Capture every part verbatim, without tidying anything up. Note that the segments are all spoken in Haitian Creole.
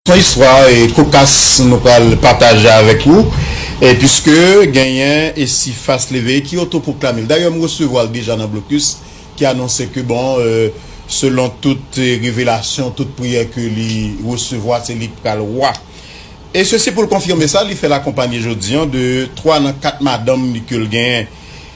Yon istwa e kokas nou pral pataje avèk ou, e piske genyen Esifas Léveillé ki otopwoklame l. Dayè, m resevwa l deja nan blokis, ki anonse ke, bon, e, selon tout, e, revelasyon, tout priyè ke li resevwa, se li k pral wa. E sesi pou l konfime sa, li fè l akonpanye jodi a de twa nan kat madanm li ke l genyen.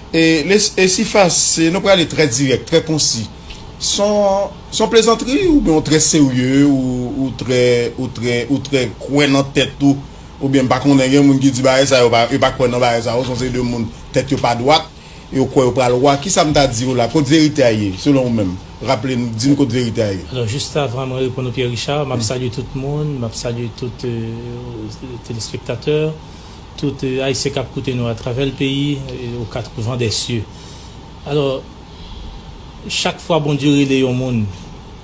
E, les, e Esifas, e, nou prale trè dirèk, trè konsi. Se yon, se yon plezantri oubyen w trè serye, ou, ou trè, ou trè, ou trè kwè nan tèt ou, oubyen m pa konnen, gen moun ki di bagay sa yo, pa, yo pa kwè nan bagay sa yo, se yon seri de moun tèt yo pa dwat, e yo kwè yo pral wa. Kisa m ta di w la? Kot verite a ye, selon ou menm? Raple n, di n kot verite a ye. Alò, jis avan mwen reponn ou, Pierre Richard, m ap salye tout moun, m ap salye tout, e, telespektatè, tout, e, Ayisyen k ap koute nou atravè l peyi, e, aux quatre vents des cieux. Alò, chak fwa Bondye rele yon moun,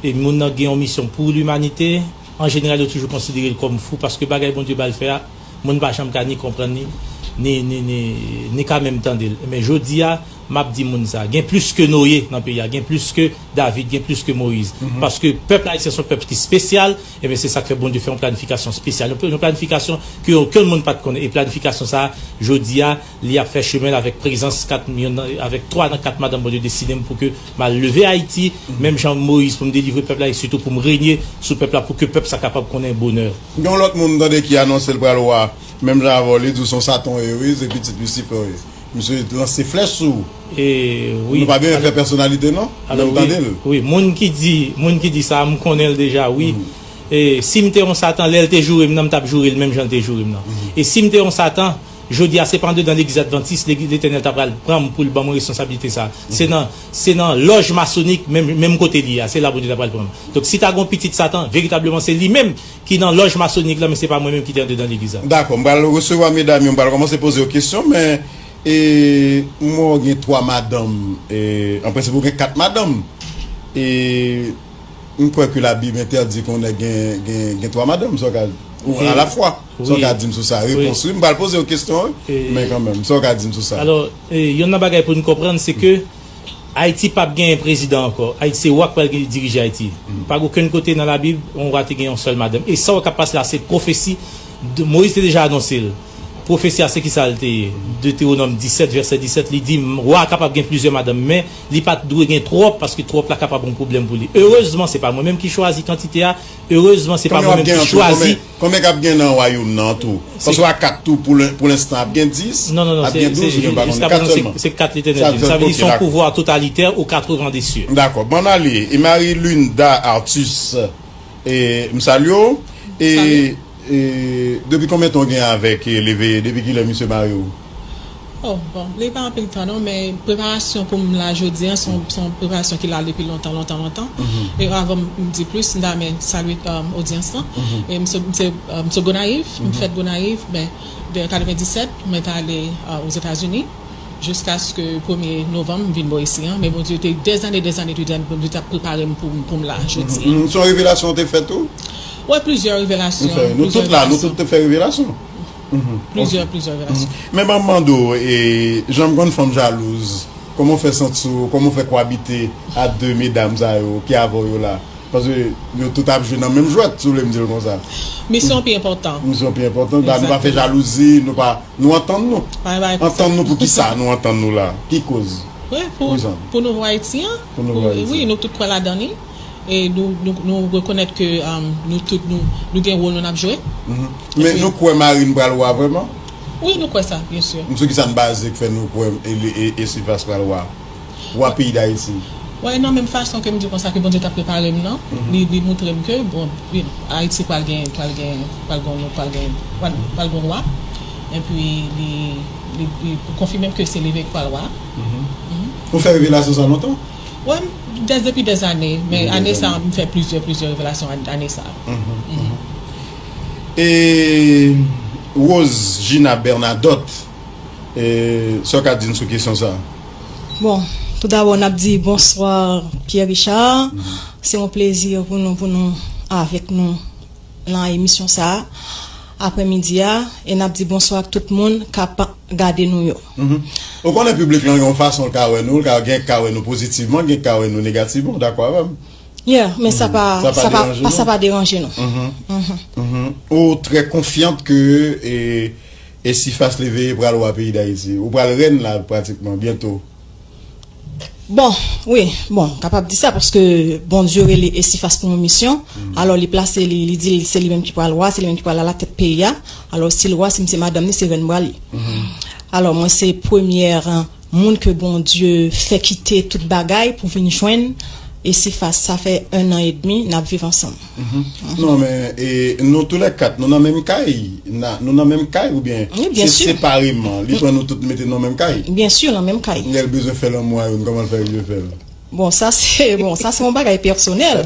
e moun nan gen yon misyon pou limanite, an jeneral, yo toujou konsidere l kòm fou, paske bagay Bondye ba l fè a, moun pa janm ka ni konprann li, ni, ni, ni, ni ka menm tande l. Men jodi a, m ap di moun sa, gen plis ke Noye nan peyi a, gen plis ke David, gen plis ke Moyiz. Paske pèp ayisyen se yon pèp ki espesyal, ebyen, se sa k fè Bondye fè yon planifikasyon espesyal. Yon, yon planifikasyon ke okenn moun pa t konnen. E planifikasyon sa a, jodi a, li ap fè chemen l avèk prezans kat, yonn nan, avèk twa nan kat madanm Bondye deside m pou ke m al leve Ayiti, menm jan Moyiz, pou m delivre pèp la, e sitou pou m renye sou pèp la, pou ke pèp sa kapab konnen bonè. Gen yon lòt moun m tande ki anonse l pral wa, menm jan avè w, li di w se yon Satan w ye, wi, se pitit Lisifè w ye. Misye lanse flèch sou ou. E, wi. Nou pa bezwen fè pèsonalite, non? Alò, men m tande l. Wi, moun ki di, moun ki di sa, m konnen l deja, wi. E si m te yon Satan, lè l te joure m nan, m t ap joure l menm jan l te joure m nan. E si m te yon Satan, jodi a, se pa andedan legliz advantis, legliz Letènèl ta pral pran m pou l ban mwen responsablite sa. Se nan, se nan lòj masonik, menm, menm kote li a, se la Bondye ta pral pran m. Donk, si ta gon pitit Satan, veritableman, se li menm ki nan lòj masonik la, men se pa mwen menm ki te andedan legliz la. Dakò, m pral resevwa medam yo, m pral kòmanse poze yo kesyon, men, e, m wè w gen twa madanm, e, an prensip, ou gen kat madanm. E, m kwè ke Labib entèdi ke yon nèg gen, gen, gen twa madanm, sa w ka, ou, e, alafwa. Sa w ka di m sou sa? Repons, wi. M pral poze w kesyon, wi, men kanmenm, sa w ka di m sou sa? Alò, e, yonn nan bagay pou n konprann, se ke Ayiti p ap genyen prezidan ankò. Ayiti, se wa k pral gen, dirije Ayiti. Pa gen okenn kote nan Labib, yon wa te gen yon sèl madanm. E sa w k ap pase la, se pwofesi. De, Moyiz te deja anonse l. Pwofesi a, se ki sa l te ye? Detewonòm disèt, vèsè disèt, li di, wa a kapab gen plizyè madanm, men li pa t dwe gen twòp, paske twòp la kapab yon pwoblèm pou li. Erezman, se pa mwen menm ki chwazi kantite a. Erezman, se pa mwen menm ki chwazi. Konbyen k ap gen nan wayòm nan tou? Paske a kat tou, pou lenstan, ap gen dis, ap gen douz, oubyen m pa konnen, kat sèlman. Se kat Letènèl di. Sa vle di se yon pouvwa totalitè aux quatre vents des cieux. Dakò, bon, ale. E Marie Linda Artus, e, m salye w. E, e depi konbyen tan w gen avèk, e, Leve, depi kilè misye mare w? Oh, bon, li pa anpil tan non, men preparasyon pou m la jodi a, se yon, se yon preparasyon ki la depi lontan, lontan, lontan. E avan m di plis, m ta renmen salye, um, odyans lan. E m se, m se, um, m se Gonayiv, m fèt Gonayiv, men de katrevendisèt, mwen t ale, uh, Ozetazini, jiskaske premye novanm, m vin bò isi an. Men Bondye te dèzane, dèzane, dèzane, Bondye t ap prepare m pou, pou m la jodi a. Se yon revelasyon te fèt ou? Wi, plizyè revelasyon. Nou tout la, nou tout te fè revelasyon. Plizyè, plizyè relasyon. Men ban m mande w, e, jan m konn fanm jalouz, kòman w fè santi w, kòman w fè kowabite a de medam sa yo ki avè w yo la? Paske yo tout ap jwe nan menm jwèt, si w vle m di l konsa. Misyon pi enpòtan. Misyon pi enpòtan. Ba, nou pa fè jalouzi, nou pa, nou antann nou. Antann nou pou kisa nou antann nou la? Ki koz? Wi, pou, pou nouvo Ayiti an. Pou nouvo Ayiti. Wi, nou tout kwè ladan li. E nou, nou, nou rekonèt ke, um, nou tout, nou, nou gen wòl nou n ap jwe. Men nou kwè Marine pral wa vrèman? Wi, nou kwè sa, byen si. M sou kisa n baze k fè nou kwè e, e, e, Esifas pral wa? Wa peyi Dayiti. Wi, nan menm fason ke m di konsa ke Bondye t ap prepare m nan, li, li montre m ke, bon, wi, Ayiti pral gen, pral gen, pral gen, pral gen, pral, pral gen wa. Epi li, li, li konfime m ke se Leve k pral wa. Ou fè revelasyon sa lontan? Wi, dè, depi dèzane, men ane sa, m fè plizyè, plizyè revelasyon an-, ane sa. E Rose Gina Bernadotte, e, sa w ka di n sou kesyon sa? Bon, toudabò, n ap di bonswa, Pierre Richard. Se yon plezi pou nou, pou nou avèk nou nan emisyon sa a, aprèmidi a, e n ap di bonswa ak tout moun k ap gade nou yo. Ou konnen piblik lan gen yon fason l ka wè nou, l ka, gen k ka wè nou pozitivman, gen k ka wè nou negativman, w dakò avè m? Yeah, men sa pa sa pa pa sa pa deranje nou. Ou trè konfyant ke e, Esifas Leveye pral wa peyi Dayiti. Ou pral rèn la pratikman byento. Bon, wi, bon, kapab di sa paske Bondye rele Esifas pou yon misyon. Alò li plase li, li di se li menm ki pral wa, se li menm ki pral alatèt peyi a. Alò si l wa, si m se madanm li, se rèn m pral ye. Alò mwen se premyè moun ke Bondye fè kite tout bagay pou vin jwenn Esifas. Sa fè en an edmi n ap viv ansanm. Non men e, nou toulèkat nou nan menm kay. Nou nan menm kay oubyen se separeman li pran nou tout mete nan menm kay? Byen si nan menm kay. Lè l bezwen fè lanmou a youn kòman l fè rive fè l? Bon sa se bon sa se yon bagay pèsonèl.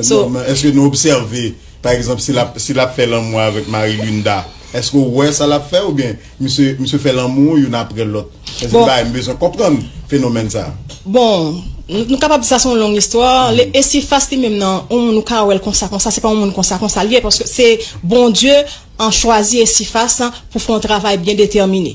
So èske nou obsève pa egzanp si l ap si l ap fè lanmou avèk Marie Linda èske ou wè sa l ap fè oubyen misye misye fè lanmou youn aprè lòt? Èske bagay m bezwen konprann fenomèn sa? Bon, nou kapab di sa se yon long istwa. Esifas li menm nan yon moun ou ka wè l konsa konsa se pa yon moun konsa konsa l ye paske se Bondye an chwazi Esifas pou fè yon travay byen detèmine.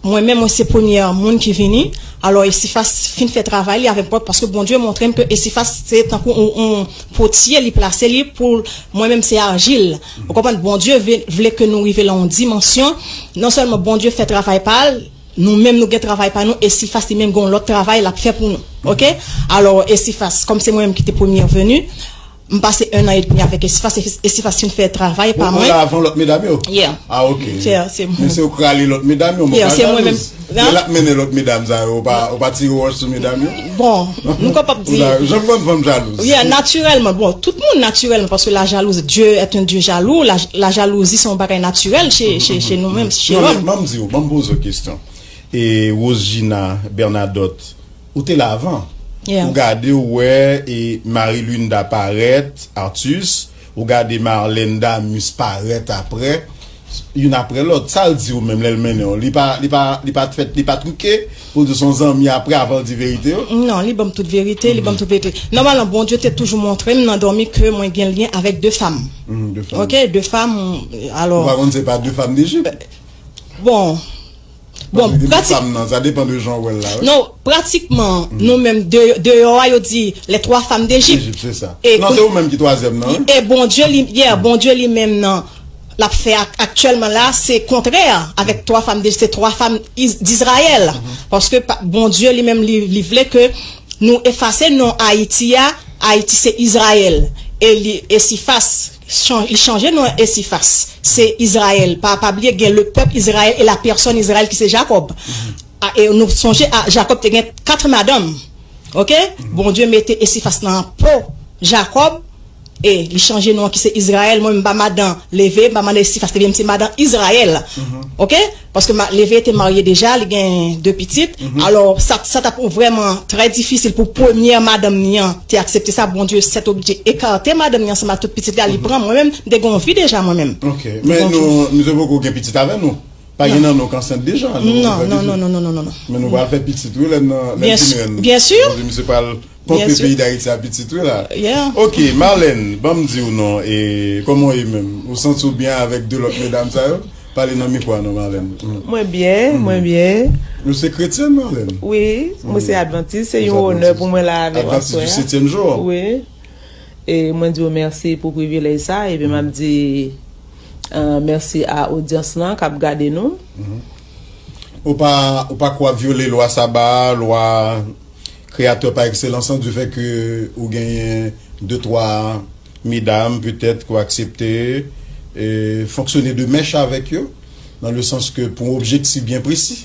Mwen menm mwen se premyè moun ki vini. Alò Esifas fin fè travay li avèk pwòp paske Bondye montre m ke Esifas se tankou yon potye li plase li pou mwen menm se ajil. Ou konprann Bondye vle ke nou rive lan yon dimansyon. Non sèlman Bondye fè travay pa l, nou menm nou gen travay pa nou, Esifas li menm gen yon lòt travay l ap fè pou nou. Oke? Alò Esifas kòm se mwen menm ki te premyè veni, m pase en an edmi avèk Esifas, Esifas fin fè travay pa mwen. Ou la avan lòt medam yo? Yeah. Ah ok. Se mwen. Men se ou k rale lòt medam yo, mwen pa jalouz. Lè l ap mennen lòt medam sa yo, ou pa ou pa tire wòch sou medam yo? Bon, nou kapab di. Jan fanm fanm jalouz. Yeah, natirèlman. Bon, tout moun natirèlman paske la jalousie, Dieu est un Dieu jaloux, la, la jalousie se yon bagay natirèl chez chez chez nou menm, chez lòm. Non men ban m di w, ban m poze w kesyon. E Rosegina Bernadotte ou te la avan. Ou gade ou wè e Marie Linda parèt, Artus, ou gade Marlène Damus parèt aprè, youn aprè lòt. Sa l di ou menm lè l mennen w? Li pa li pa li pa t fèt li pa twouke pou l di w se yon zanmi aprè avan l di verite yo? Non, li ban m tout verite, li ban m tout verite. Nòmalman Bondye te toujou montre m nan dòmi ke mwen gen lyen avèk de fanm. Oke, de fanm. Alò. Ou pa konn se pa de fanm Dejip? Bon. Bon, pratik. Sa depan de jan w wè l la. Non, pratikman, nou menm deyò a, yo di les trois femmes d'Égypte. Dejip, se sa. Non, se ou menm ki twazyèm nan, wi. E Bondye, li, yeah, Bondye li menm nan, l ap fè aktyèlman la, se kontrè avèk twa fanm de, se twa fanm Izrayèl. Paske Bondye li menm, li vle ke nou efase non Ayiti a, Ayiti se Izrayèl. E li, Esifas, li chanje non Esifas. Se Izrayèl. Pa pa bliye gen le pèp Izrayèl e la pèsòn Izrayèl ki se Jakòb. E nou sonje a Jakòb te gen kat madanm. Oke? Bondye mete Esifas nan po Jakòb e li chanje non an ki se Izrayèl. Mwen m pa madan Leve, m pa madan Esifas, ebyen m se madan Izrayèl. Oke? Paske Leve te marye deja, li gen de pitit. Alò sa sa t ap vrèman trè difisil pou premyè madanm ni an te aksepte sa. Bondye sètoblije ekate madanm ni ansanm ak tout pitit li a, li pran mwen menm, m te gen yon vi deja mwen menm. Oke. Men nou, misye poko gen pitit avè nou. Pa gen nan nou k ansent deja. Non, non, non, non, non, non, non. Men nou pral fè pitit wi lè n nan lè n fin rèn. Byen si. Bondye misye pral ponpe peyi Dayiti a pitit wi la. Oke, Marlène, ban m di w non, e kòman w ye menm? Ou santi w byen avèk de lòt medam sa yo? Pale nan mikwo a non, Marlène. Mwen byen, mwen byen. Ou se kretyèn, Marlène? Wi, mwen se advantis, se yon onè pou mwen la avè w aswè a. Advantis du setyèm jou. Wi. E mwen di w mèsi pou privilèj sa, epi m ap di mèsi a odyans lan k ap gade nou. Ou pa ou pa kwè w ap vyole lwa saba a, lwa Kreyatè pa ekselans lan, du fait que ou genyen de twa medam petèt ke w aksepte fonksyone de mèch avèk yo, dans le sens que pou yon objektif byen presi?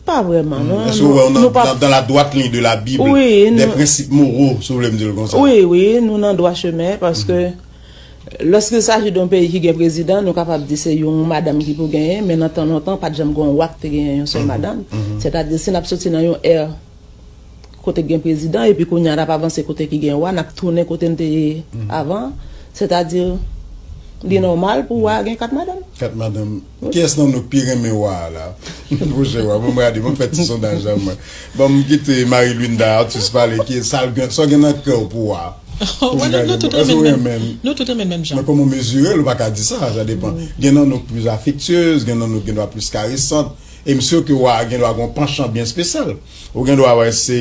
Pa vrèman non. Èske w wè w nan dans la droite ligne de la Bible, des principes moraux, si w vle m di l konsa? Wi, wi, nou nan dwa chemen, paske lòske il s'agit d'un pays ki gen prezidan, nou kapab di se yon madanm ki pou genyen, men nan tan lontan, pa t janm gen yon wa ki te genyen yon sèl madanm. Sètadi, si n ap soti nan yon è kote k gen prezidan, epi kounye a n ap avanse kote ki gen wa, n ap tounen kote n te ye avan. Sètadi, li nòmal pou wa a gen kat madanm. Kat madanm. Kiyès nan nou k pi renmen wa a la? Pwochen wa, ban m gade, ban m fè ti sondaj la mwen. Ban m kite Marie Linda Artus pale, kiyès sa l gen, sa w gen nan kè w pou wa a? Pou m gade, èske w renmen l? Nou tout renmen l menm jan. Men kòman w mezire l, ou pa ka di sa, sa depan. Gen nan nou k plis afektyez, gen nan nou k gen dwa plis karesant. E m si ke wa a gen dwa gen yon panchan byen espesyal. Ou gen dwa wè se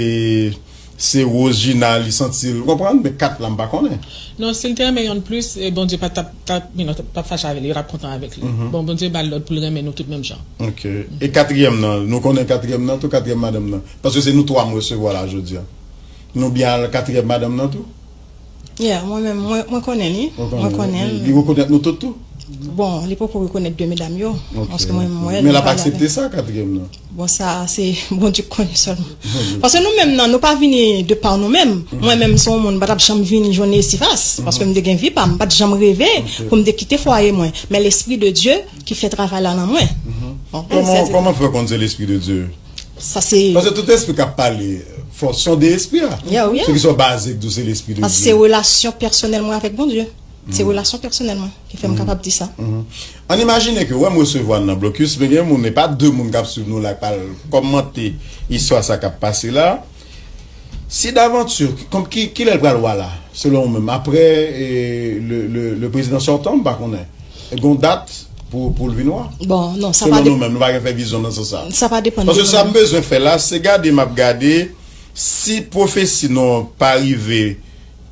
se Rose Gina, li santi l, ou konprann? Men kat la, m pa konnen. Non, si l te renmen yonn plis, e Bondye pa t ap, t ap, you know, p ap fache avè li, yo t ap kontan avèk li. Bon, Bondye ba l lòd pou l renmen nou tout menm jan. Ok. E katriyèm nan, nou konnen katriyèm nan tou, katriyèm madanm nan? Paske se nou twa m resevwa la jodi a. Nou byen al katriyèm madanm nan tou? Yeah, mwen menm, mwen, mwen konnen li. Mwen konnen Li, li rekonèt nou tout tou? Bon, li poko rekonèt de medam yo. Paske mwen, mwen, Men l ap aksepte sa, katriyèm nan? Bon, sa, se Bondye k konnen sèlman. Paske nou menm nan, nou pa vini de pa nou menm. Mwen menm, se yon moun, m pa t ap janm vini jwenn Esifas. Paske m te gen vi pa m, m pa t janm reve pou m te kite fwaye mwen. Men Lespri de Dye ki fè travay la nan mwen. Kòman, kòman fè w konn se Lespri de Dye? Sa se. Paske tout espri k ap pale, fò se yon de espri a. Yeah, yeah. Se ki sou baze k di w se Lespri de Paske se Dye. Relasyon pèsonèl mwen avèk Bondye. Se relasyon pèsonèl mwen ki fè m kapab di sa. Ann imajine ke wè m resevwa n nan blokis, men gen moun, e pa de moun k ap swiv nou la k pral kòmante istwa sa k ap pase la. Si davanti, kòm ki, kilè l pral wa la, selon ou menm? Apre e, le, le, le prezidan sòtan, m pa konnen. Gon dat pou, pou l vin wa? Bon, non, sa Selon pa de- nou menm, nou pa gen fè vizyon nan sans sa. Sa pa depann Paske de sa nou. M bezwen fè la, se gade, m ap gade si pwofesi nou pa rive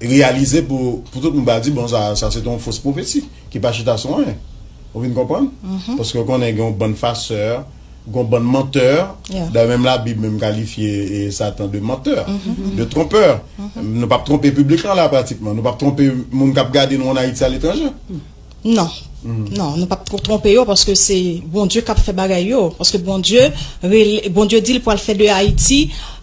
reyalize pou, pou tout moun pa di, bon, sa, sa se te yon fos pwofesi ki pa chita sou anyen. Ou vin konprann? Paske w konnen gen yon bann fasè, gen yon bann mantè. Yeah. Dayè, menm Labib menm kalifye e, Satan de mantè, de tronpè. Nou p ap twonpe piblik lan la pratikman. Nou p ap twonpe moun k ap gade nou ann Ayiti aletranje. Non. Non, nou p ap twonpe yo paske se Bondye k ap fè bagay yo. Paske Bondye, rele- Bondye di l pral fè de Ayiti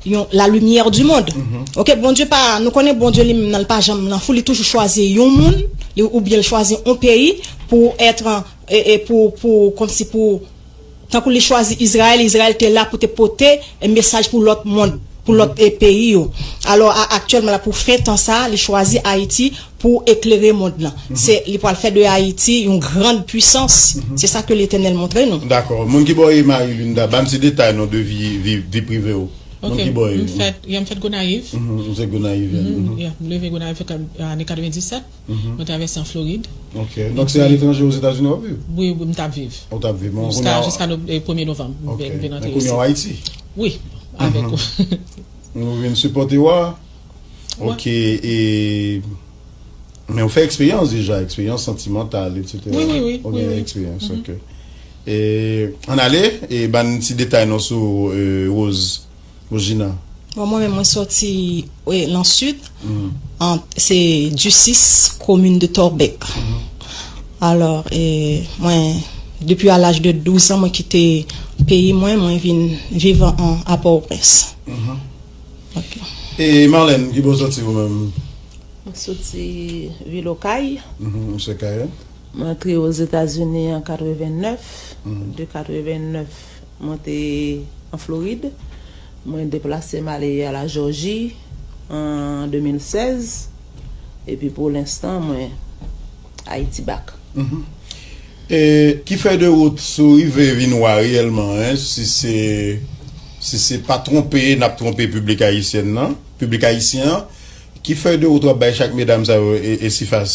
yon, la lumière du monde. Ok, Bondye pa, nou konnen Bondye li menm nan, li pa janm nan fou, li toujou chwazi yon moun, li, oubyen l chwazi yon peyi pou èt, e, e pou, pou, kòmsi pou, tankou li chwazi Izrayèl, Izrayèl te la pou te pote e, mesaj pou lòt mond, pou lòt e, peyi yo. Alò, a, aktyèlman la, pou fen tan sa, li chwazi Ayiti pou eklere mond lan. Se, li pral fè de Ayiti yon grande puissance. Se sa ke Letènèl montre nou. Dakò. Moun ki bò ye Marie Linda, ban m ti detay non de vi, vi, vi prive w. Moun Ok, ki bò ye? M fèt, yeah, m fèt Gonayiv. Mhm, ou se Gonayiv. Mhm, yeah, m leve Gonayiv an ane katrevendisèt. Mwen travèse an Florid. Ok. Donk se aletranje Ozetazini w ap viv? Wi, wi, m t ap viv. Ou t ap viv. Bon, Jiska, kounye a- jiska le, e, premye novanm, m Ok. vin, vin Men antre kounye a isi. w Ayiti? Wi, avèk ou. Nou vin sipòte w a. Ok. E, men ou fè eksperyans deja, eksperyans santimantal, etsetera. Wi, wi, wi, Ou wi, gen wi. Eksperyans, ok. E, ann ale, e ban n ti detay non sou e, Rose, Rose Gina. Bon, mwen menm, mwen sòti e, lan sid, an, se Ducis, komin de Torbeck. Alò, e, mwen, depi a laj de douz an, mwen kite peyi mwen, mwen vin viv an, a Pòtoprens. Ok. E Marlène, ki bò w sòti ou menm? Mwen soti vil Okay. Mhm, ou se Kayè? Mwen antre Ozetazini an katrevennèf. De katrevennèf, mwen te an Florid. Mwen deplase m ale a la Jòji an de mil sèz. Epi pou lenstan, mwen Ayiti bak. E ki fèy de wout si w rive vin wa reyèlman, en, si se, si se pa twonpe, n ap twonpe piblik ayisyèn nan, piblik ayisyen an, ki fèy de wout w ap bay chak medam sa yo e, e Sifas?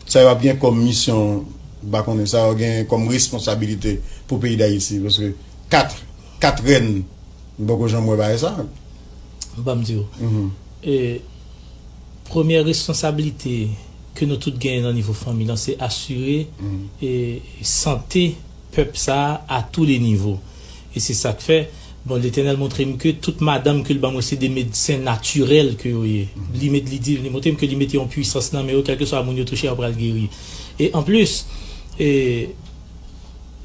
Sa yo ap gen kòm misyon, m pa konnen, sa yo gen kòm responsabilite pou peyi Dayiti, paske kat, kat rèn, m poko janm wè bagay sa. Ban m di w. E, premyè responsablite ke nou tout genyen nan nivo fanmi lan, se asire e, sante pèp sa a, a tou le nivo. E se sa k fè, bon, Letènèl montre m ke tout madanm ke l ban mwen se de medsen natirèl ke yo ye. Li met, li di, li montre m ke li mete yon pwisans nan men yo, kèlkeswa moun yo touche, yo pral geri. E anplis, e,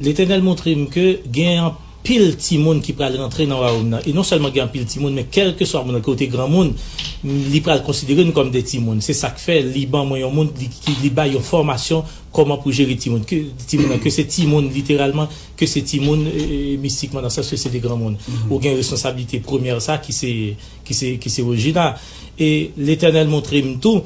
Letènèl montre m ke gen anpil timoun ki pral rantre nan wayòm nan. E non sèlman gen anpil timoun, men kèlkeswa moun nan, ke w te granmoun, li pral konsidere nou kòm de timoun. Se sa k fè li ban mwen yon moun, li, ki, li bay yon fòmasyon kòman pou jere timoun. Ke, timoun nan, ke se timoun literalman, ke se timoun e, e, mistikman, nan sans ke se de granmoun. Ou gen responsablite premyè sa ki se, ki se, ki se Rose Gina. E Letènèl montre m tou,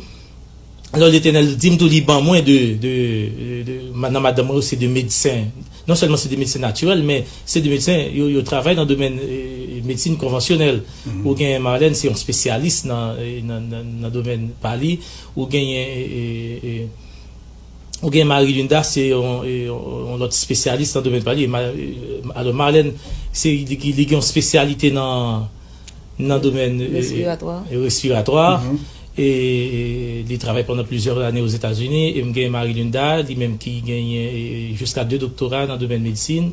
Alò, Letènèl di m tou, li ban mwen de, de, de, de, nan madanm mwen yo, se de medsen. Non sèlman se de medsen natirèl, men se de medsen, yo, yo travay nan domèn e, medsin konvansyonèl. Ou gen Marlène, se yon espesyalis nan, e, nan, nan, nan domèn pa li. Ou genyen, e, e, ou gen Marie Linda, se yon, e, yon, yon lòt espesyalis nan domèn pa li. E Ma- e, alò, Marlène, se, li, li gen yon espesyalite nan, nan domèn e, respiratwa. E, respiratwa. E, e, li travay pandan plizyè ane Ozetazini, e m gen Marie Linda, li menm ki genyen e, jiska de doktora nan domèn medsin,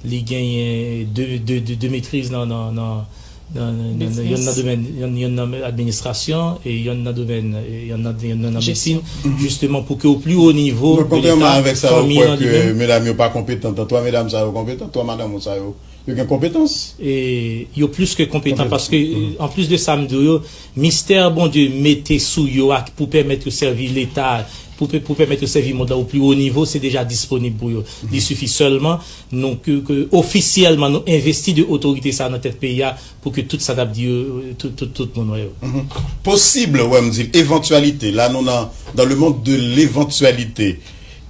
li genyen de, de, de, de metriz nan, nan, nan, nan, nan, nan, yonn nan domèn, yonn, yonn nan administrasyon, e yonn nan domèn, e yonn nan, yonn nan medsin, jisteman pou ke o pli wo nivo de Leta, fanmi an li menm. Medam yo pa konpetan, twa medam sa yo konpetan, twa madanm ou sa yo, yo gen konpetans. E yo plis ke konpetan, paske, anplis de sa m di w yo, mistè Bondye mete sou yo a pou pèmèt yo sèvi Leta, pou, pou pèmèt yo sèvi mond lan o pli wo nivo, se deja disponib pou yo. Li sifi sèlman nou, ke, ke ofisyèlman, nou envesti de otorite sa nan tèt peyi a, pou ke tout sa n ap di yo, tout, tout, tout moun wè yo. Posib, wè m di, evantyalite, la nou nan, dans le monde de l'éventualité.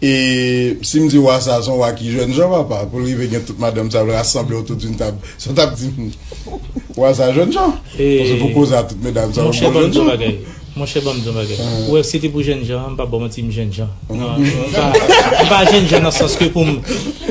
E si m di wa sa, se yon wa ki jènjan, papa, pou l rive gen tout madanm sa yo rasanble otou d'une table. Se yon tap di m, wa sa jènjan. Paske pou koze a tout medam sa yo, monchè, ban m di yon bagay. Monchè, ban m di yon bagay. Ou wè, si se te pou jènjan, m p ap ba w manti, m jènjan. Non, m pa, m pa jènjan nan sans ke pou m,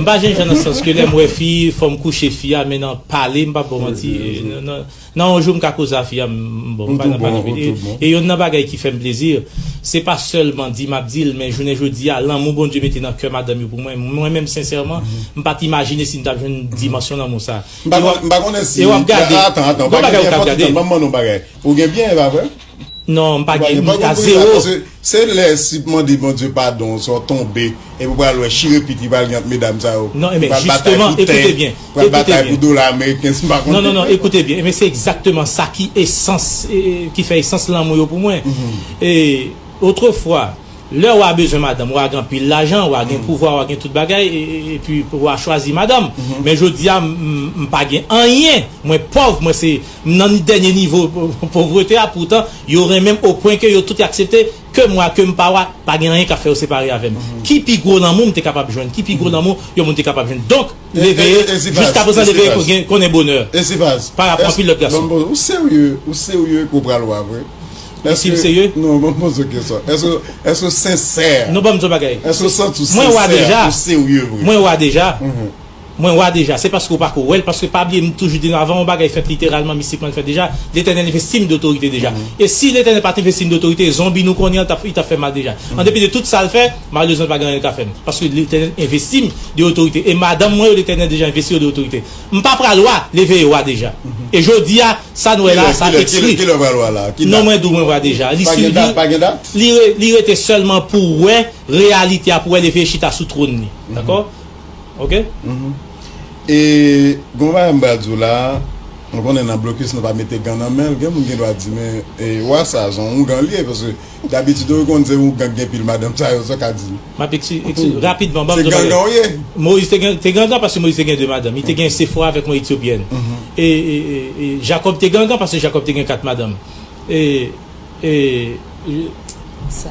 m pa jènjan nan sans ke lè m wè fi, fò m kouche fi a, men nan pale, m p ap ba w manti. E, nan, nan, nan yon jou, m ka koze a fi a, m, m, bon, m pa nan pale. E, e yonn nan bagay ki fè m plezi, se pa sèlman di m ap di l, men jounen jodi a, lanmou Bondye mete nan kè madanm yo pou mwen, mwen menm, sensèman, m pa t imajine si m t ap jwenn dimansyon lanmou sa. M pa konnen, m pa konnen si, atan, atan, ou pa gen byen, fò ti tann, ban m mande yon bagay. Ou gen byen, e pa vre? Non, m pa gen, a zewo. Se lè si mande Bondye padon, sa w tonbe, epi w pral wè chire pit ki pral gen ant medam sa yo. Non, enben, jisteman, ekoute byen, pral batay pou dola ameriken, si m pa konnen. Non, non, non, ekoute byen. Enben, se egzakteman sa ki esans, e, e, ki fè esans lanmou yo pou mwen. E, otrefwa, lè w a bezwen madanm, w a gen anpil lajan, w a gen pouvwa, w a gen tout bagay, e, e, epi w a chwazi madanm. Men jodi a, m, m, m pa gen anyen. Mwen pòv, mwen se, m nan dènye nivo povrete a, poutan, yo renmen m o pwen ke yo tout aksepte ke mwen, ke m pa w a, pa gen anyen k ap fè yo separe avè m. Ki pi gwo lanmou m te kapab jwenn? Ki pi gwo lanmou yon moun te kapab jwenn? Donk, leve, jiska prezan, leve konnen bonè. E si faz, pa rapò anpil lòt gason. Ou serye, ou serye ke w pral wa vre? Èske, si m serye? Non, ban m poze w kesyon. Èske, èske w sensè? Non, ban m di w bagay. Èske w santi w sensè, ou serye vre? Mwen wa deja. Mwen wa deja. Se paske w pako wè l, paske pa bliye, m toujou di nou, avan yon bagay fèt literalman, mistikman, l fèt deja, Letènèl envesti m de otorite deja. E si Letènèl pa t envesti m de otorite, zonbi nou konnen an, t ap, li t ap fè mal deja. An depi de tout sa l fè, malerezman, pa gen anyen l ka fè m. Paske Letènèl envesti m de otorite. E madanm mwen yo, Letènèl deja envesti yo de otorite. M pa pral wa, leve e wa deja. E jodi a, sa nou wè la, sa ekskli. Kilè, kilè, kilè w pral wa la? Non, mwen di w mwen wa deja. Li, li, li re-, li rete sèlman pou wè reyalite a, pou wè leve e chita sou twòn li. Dakò? Ok? E, gon bagay m pral di w la, nou konnen nan blokis nou pa mete gan nan men l, gen moun gen dwa di, men, e, wa sa, se yon oungan li ye, paske dabitid ou konn se oungan k gen pil madanm sa yo, sa w ka di. M ap ekspli-, ekspli-, rapidman, ban m di w yon bagay. Se gangan w ye. Moyiz te gen, te gangan paske Moyiz te gen de madanm. Li te gen Sefora avèk yon Etyopyèn. E, e, e, e Jakòb te gangan paske Jakòb te gen kat madanm. E, e, e,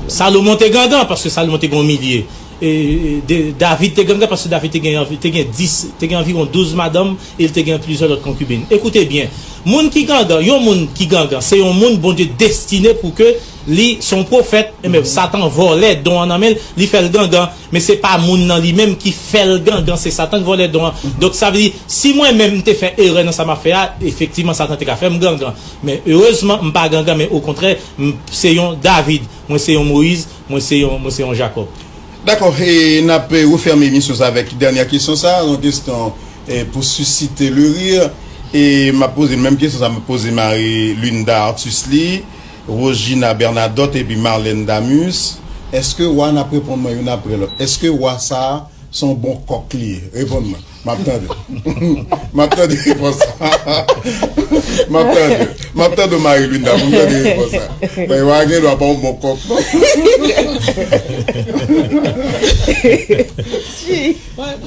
Salomon te gangan paske Salomon te gen yon milye. E, e, de, David te gangan paske David te gen anvi-, te gen dis, te gen anviwon douz madanm e l te gen plizyè lòt konkibin. Ekoute byen, moun ki gangan, yon moun ki gangan, se yon moun Bondye destine pou ke li se yon pwofèt, enben, Satan vòlè don an nan men l, li fè l gangan, men se pa moun nan li menm ki fè l gangan, se Satan ki vòlè don an. Donk, sa vle di, si mwen menm m te fè erè nan sa m ap fè a, efektivman, Satan te ka fè m gangan. Men erezman, m pa gangan, men okontrè, m se yon David, mwen se yon Moyiz, mwen se yon, mwen se yon Jakòb. Dakò, e n ap, e, refèmen emisyon sa avèk dènyè kesyon sa, yon kesyon, e, pou susciter le rire. E m ap poze menm kesyon sa, m ap poze Marie Linda Artus li, Rogina Bernadotte epi Marlène Damus. Èske wa, n ap reponn mwen youn apre lòt, èske wa sa a se yon bon kòk li ye? Reponn mwen. M ap tande. M ap tande repons sa. M ap tande. M ap tande Marie Linda pou m tande repons sa. Men wa gen dwa pa yon bon kòk, non.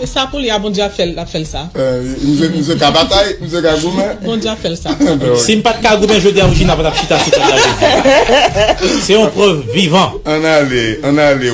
Sa pou li a, Bondye ap fè l, ap fè l sa. Misye, misye ka batay, misye ka goumen. Bondye ap fè l sa. Si m pa t ka goumen jodi a, Rogina pa t ap chita sou tèt la jodi a. Se yon prèv vivan. Ann ale, ann ale.